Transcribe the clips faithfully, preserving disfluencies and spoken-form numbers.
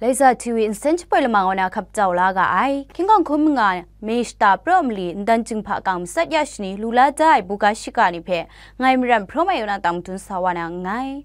Laiza T V nsen shapoi lamang wa na hkap jau la ga ai. Hkying hkawng hkun manga, May shata pra mali, ntan chyinghpa kang matsat ya shani, lu la da ai buga shiga ni hpe, ngai Maram Hpraw Mai Yona tang madun sa wa na nngai.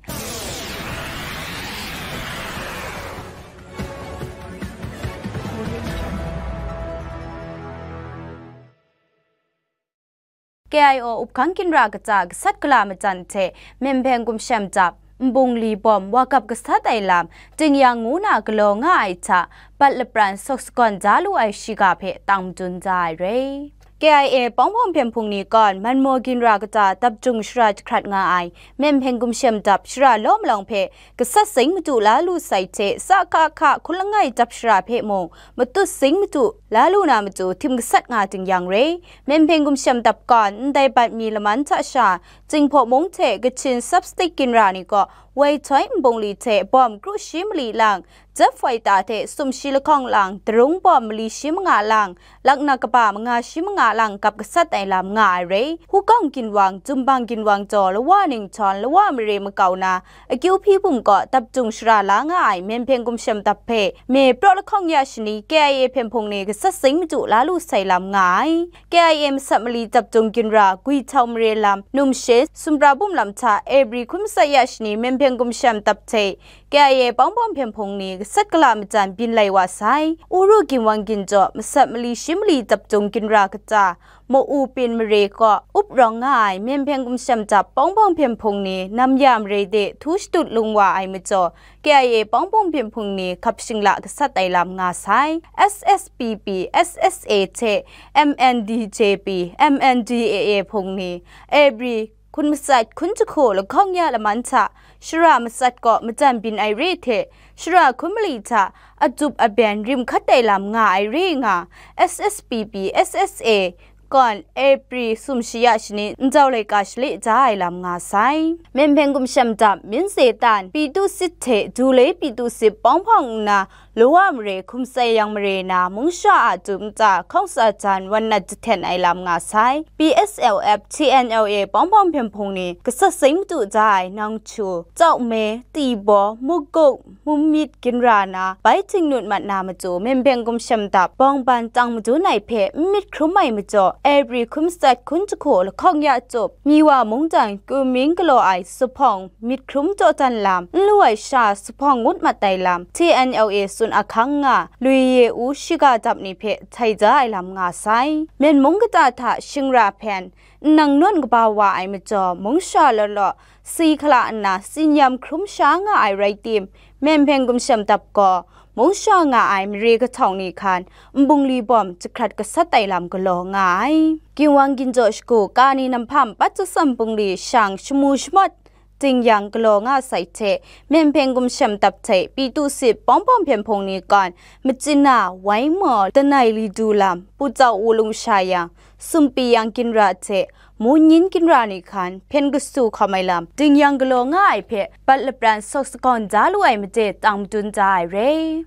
K I O uphkang ginra kaja gasat gala majan hte Myen Hpeng Gumshem Dap, Nbungli Bawm wa gap gasat ai lam, Tingyan ngu na galaw nga ai hta, bat lapran sawk sagawn da lu ai shiga hpe tang madun da ai re. K I A Pawng Hpawng Hpyen Hpung ni kawn, Manmaw ginra kaja dap jung shara jahkrat nga ai Myen Hpeng Gumshem Dap shara law malawng hpe gasat zing madu la lu sai hte, sa hka hka hkun langai dap shara hpe mung matut zing madu la lu na matu htim gasat nga ting yang re. Myen Hpeng Gumshem Dap kawn, ndai bat mi laman hta sha, Jinghpaw mung hte Kachin Sub-State ginra ni kaw, Woi Htoi Nbungli hte Bawm kru shi mali lang, Jep Woi Ta hte sumshi lahkawng lang, Darung Bawm mali shi manga lang, laknak kaba manga shi manga lang gap gasat ai lam nga ai re. Hukawng ginwang, Jumbang ginwang jaw, Lawa Ninghtawng, Lawa Mare makau na, akyu hpyi bum kaw dap jung shara la nga ai Myen Hpeng Gumshem Dap hpe, May praw lahkawng ya shani, K I A Hpyen Hpung ni gasat zing madu la lu sai lam nga ai. K I A masat mali dap jung ginra, Gwi Htau mare lam, Numshe, Sumra bum lam hta, April hkun matsat ya shani, Myen Hpeng Gumshem Dap hte K I A Pawng Hpawng Hpyen Hpung ni gasat gala majan byin lai wa sai. Uru ginwang ginjaw, masat mali shi mali dap jung ginra kaja, Ma-u Pyin mare kaw up rawng nga ai Myen Hpeng Gumshem Dap Pawng Hpawng Hpyen Hpung ni nam ya mare de htu shadut lung wa ai majaw, K I A Pawng Hpawng Hpyen Hpung ni hkap shingla gasat ai lam nga sai. S S P P, S S A hte M N D J P, M N D A A hpung ni, April hkun matsat hkun jahku lahkawng ya laman hta, shara matsat kaw majan byin ai re hte, shara hkun mali hta ajup abyen rim hkat ai lam nga ai re nga, S S P P, S S A, kawn April sumshi ya shani njau laika shale ja ai lam nga sai. Myen Hpeng Gumshem Dap, Minze Tan, Pyi Tu Sit hte Dule Pyi Tu Sit Pawng Hpawng nna, Lawa mare hkum sai yang mare na mungsha a tup nta hkawng tsa jan wan nat jahten ai lam nga sai. P S L F, T N L A Pawng Hpawng Hpyen Hpung ni gasat zing madu ja ai Nang Chu, Chau Me, Ti Baw, Mukuk, Mumit ginra na bai htingnut mat na matu Myen Hpeng Gumshem Dap bawng ban tang madun ai hpe n myit hkrum ai majaw, April hkun matsat hkun jahku lahkawng ya cup, Miwa mungdan Kunming galaw ai zuphpawng myit hkrum dawdan lam, n lu ai sha zuphpawng ngut mat ai lam, T N L A tsun ahkang nga, Lui Ye U shiga dap ni hpe htai ja ai lam nga sai. Myen mung kata hta shingra hpyen, nnang nawn kaba wa ai majaw, mungsha law law, si hkala nna tsin yam hkrum sha nga ai rai tim, Myen Hpeng Gumshem Dap gaw, mungsha nga ai mare kahtawng ni hkan, Nbungli Bawm jahkrat gasat ai lam galaw nga ai. Ginwang ginjaw shagu, Kani Namhpa Npat Tsawsam Bungli shang shamu shamawt, Tingyan galaw nga sai hte, Myen Hpeng Gumshem Dap hte Pyi Tu Sit Pawng Hpawng Hpyen Hpung ni kawn, Machyina, Wai Maw, Danai Li Du Lam, Pu Tsau U Lung Sha Yang, Sumpi Yang ginra hte Munyin ginra ni hkan hpyen kasu hkawm ai lam, Tingyan galaw nga ai hpe bat lapran sawk sagawn da lu ai made tang madun da ai re.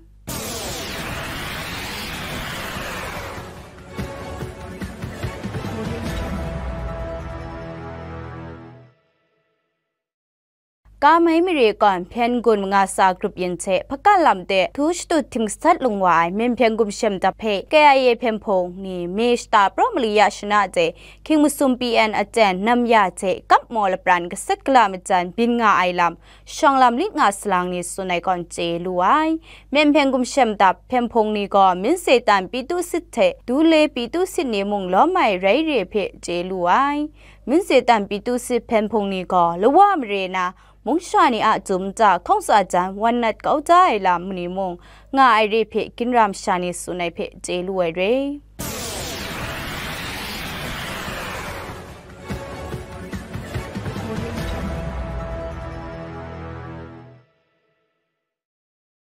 Kamai mare kawn hpyen gun manga tsa grup yin hte hpakan lam de htu shadut htim gasat lung wa ai Myen Hpyen Gumshem Dap hpe K I A Hpyen Hpung ni May shata pra mali ya shana de hkying masum P N aten nam ya hte kap maw lapran gasat gala majan byin nga ai lam shawng lam lit nga salang ni tsun ai kawn chye lu ai. Myen Hpyen Gumshem Dap Hpyen Hpung ni gaw Minze Tan Pyi Tu Sit hte Dule Pyi Tu Sit ni mung lawm ai rai re hpe chye lu ai. Minze Tan Pyi Tu Sit Hpyen Hpung ni gaw lawa mare na mungsha ni a jum nta hkawng tsa jan wan nat kau da ai lam ni mung nga ai re hpe ginra masha ni tsun ai hpe chye lu ai re.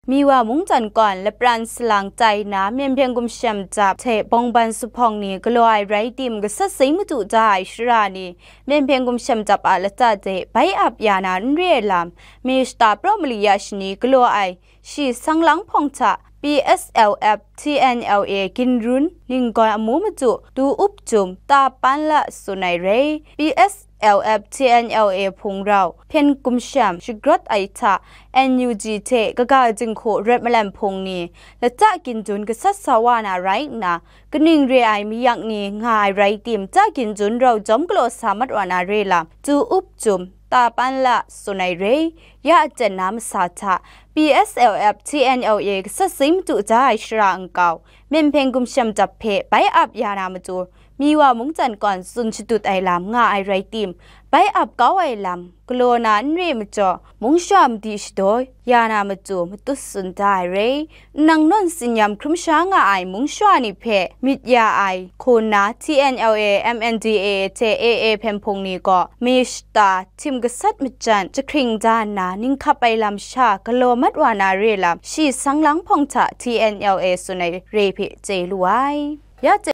Miwa mungdan kawn lapran salang tai na Myen Hpyen Gumshem Dap hte bawngban zuphpawng ni galaw ai rai tim, gasat zing madu da ai shara ni Myen Hpyen Gumshem Dap a lata de bai ap ya na n re ai lam, May shata pra mali ya shani galaw ai shi sang lang hpawng hta P S L F, T N L A ginrun ninggawn amu madu Du Up Jum, Ta Pan La tsun ai rai. P S L F T N L A hpung rau hpyen gumsham shagrawt ai hta N U G hte kaga jinghku rawt malam hpung ni lata ginjun gasat sa wa na rai nna, kaning re ai mayak ni nga ai rai tim, ta ginjun rau jawm galaw sa mat wa na re lam, tu up jum, ta pan la tsun ai re, ya aten na masa hta, P S L F T N L A gasat zing madu da ai shara nkau, myen hpyen gumsham dap hpe bai ap ya na matu, Miwa mungtsan kawn tsun shadut ai lam nga ai rai tim, bai ap kau ai lam galaw na n re majaw, mungsha madi shadaw ya na matu matut tsun da ai re. Nang nawn tsin-yam hkrum sha nga ai mungsha ni hpe myit ya ai hku nna, T N L A, M N D A A hte A A hpyen hpung ni gaw maye shata, htim gasat majan jahkring da nna, ninghkap ai lam sha galaw mat wa na re lam, shi sang lang hpawng hta T N L A tsun ai re hpe chye lu ai. Ya